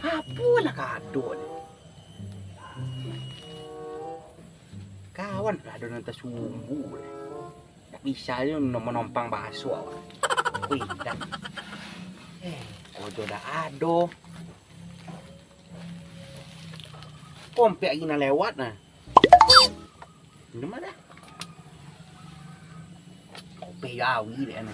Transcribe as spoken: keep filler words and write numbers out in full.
Apolah ka ado ni? Kawan lah ado nan tasumbu lah. Ndak bisa jo manompang baso awak. Wih, dah. Eh, kojo dah ado. Kompek lagi nan lewat nah. Minum dah. Kopi jawi dek anu.